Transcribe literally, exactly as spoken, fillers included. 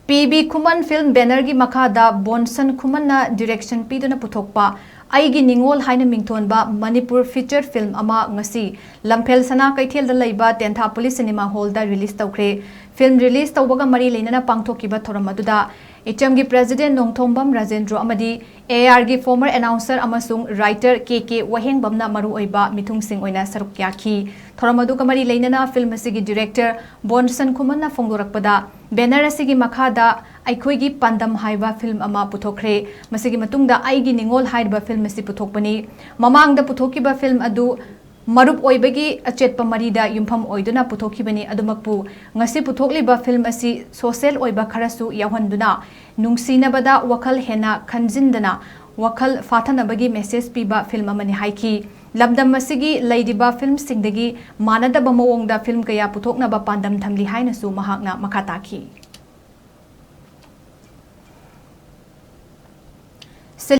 ꯄꯤ B ꯈꯨꯃꯟ film ꯕꯦꯅꯔꯒꯤ ꯃꯈꯥꯗ ꯕꯣꯟꯁꯟ ꯈꯨꯃꯟꯅ direction ꯄꯤꯗꯨꯅ ꯄꯨꯊꯣꯛꯄ ꯑꯩꯒꯤ ꯅꯤꯡꯉꯣꯜ ꯍꯥꯏꯅ ꯃꯤꯡꯊꯣꯟꯕ ꯃꯅꯤꯄꯨꯔ ꯐꯤꯆꯔ ꯐꯤꯜꯝ ꯑꯃ ꯉꯁꯤ ꯂꯝꯐꯦꯜ ꯁꯅꯥ ꯀꯩꯊꯦꯜꯗ ꯂꯩꯕ ꯇꯦꯟꯊꯥ ꯄꯨꯂꯤꯁ ꯁꯤꯅꯦꯃꯥ ꯍꯣꯜꯗ ꯔꯤꯂꯤꯁ ꯇꯧꯈ꯭ꯔꯦ꯫ ꯐꯤꯜꯝ ꯔꯤꯂꯤꯁ ꯇꯧꯕꯒ ꯃꯔꯤ ꯂꯩꯅꯅ ꯄꯥꯡꯊꯣꯛꯈꯤꯕ ꯊꯧꯔꯝ ꯑꯗꯨꯗ ꯏꯆꯝꯒꯤ ꯄ꯭ꯔꯦꯁꯤꯗꯦꯟ ꯅꯣꯡꯊꯣꯝꯕꯝ ꯔꯥꯖꯦꯟꯗ꯭ꯔꯣ ꯑꯃꯗꯤ ꯑꯦ ꯑꯥꯔꯒꯤ ꯐꯣꯔꯃꯔ ꯑꯦꯅꯥꯎꯟꯁꯔ ꯑꯃꯁꯨꯡ ꯔꯥꯏꯇꯔ ꯀꯦ ꯀꯦ ꯋꯥꯍꯦꯡꯕꯝꯅ ꯃꯔꯨꯑꯣꯏꯕ ꯃꯤꯊꯨꯡꯁꯤꯡ ꯑꯣꯏꯅ ꯁꯔꯨꯛ ꯌꯥꯈꯤ꯫ ꯊꯧꯔꯝ ꯑꯗꯨꯒ ꯃꯔꯤ ꯂꯩꯅꯅ ꯐꯤꯜꯝ ꯑꯁꯤꯒꯤ ꯗꯤꯔꯦꯛꯇꯔ ꯕꯣꯟꯁꯟ ꯈꯨꯃꯟꯅ ꯐꯣꯡꯗꯣꯔꯛꯄꯗ, ꯕꯦꯅꯔ ꯑꯁꯤꯒꯤ ꯃꯈꯥꯗ ꯑꯩꯈꯣꯏꯒꯤ ꯄꯥꯟꯗꯝ ꯍꯥꯏꯕ ꯐꯤꯜꯝ ꯑꯃ ꯄꯨꯊꯣꯛꯈ꯭ꯔꯦ꯫ ꯃꯁꯤꯒꯤ ꯃꯇꯨꯡꯗ ꯑꯩꯒꯤ ꯅꯤꯡꯉꯣꯜ ꯍꯥꯏꯔꯤꯕ ꯐꯤꯜꯝ ꯑꯁꯤ ꯄꯨꯊꯣꯛꯄꯅꯤ꯫ ꯃꯃꯥꯡꯗ ꯄꯨꯊꯣꯛꯈꯤꯕ ꯐꯤꯜꯝ ꯑꯗꯨ ꯃꯔꯨꯞ ꯑꯣꯏꯕꯒꯤ ꯑꯆꯦꯠꯄ ꯃꯔꯤꯗ ꯌꯨꯝꯐꯝ ꯑꯣꯏꯗꯨꯅ ꯄꯨꯊꯣꯛꯈꯤꯕꯅꯤ꯫ ꯑꯗꯨꯃꯛꯄꯨ ꯉꯁꯤ ꯄꯨꯊꯣꯛꯂꯤꯕ ꯐꯤꯜꯝ ꯑꯁꯤ ꯁꯣꯁꯦꯜ ꯑꯣꯏꯕ ꯈꯔꯁꯨ ꯌꯥꯎꯍꯟꯗꯨꯅ ꯅꯨꯡꯁꯤꯅꯕꯗ ꯋꯥꯈꯜ ꯍꯦꯟꯅ ꯈꯟꯖꯤꯟꯗꯅ ꯋꯥꯈꯜ ꯐꯥꯊꯅꯕꯒꯤ ꯃꯦꯁꯦꯖ ꯄꯤꯕ ꯐꯤꯜꯝ ꯑꯃꯅꯤ ꯍꯥꯏꯈꯤ꯫ ꯂꯝꯗꯝ ꯑꯁꯤꯒꯤ ꯂꯩꯔꯤꯕ ꯐꯤꯜꯝꯁꯤꯡꯗꯒꯤ ꯃꯥꯟꯅꯗꯕ ꯃꯑꯣꯡꯗ ꯐꯤꯜꯝ ꯀꯌꯥ ꯄꯨꯊꯣꯛꯅꯕ ꯄꯥꯟꯗꯝ ꯊꯝꯂꯤ ꯍꯥꯏꯅꯁꯨ ꯃꯍꯥꯛꯅ ꯃꯈꯥ ꯇꯥꯈꯤ꯫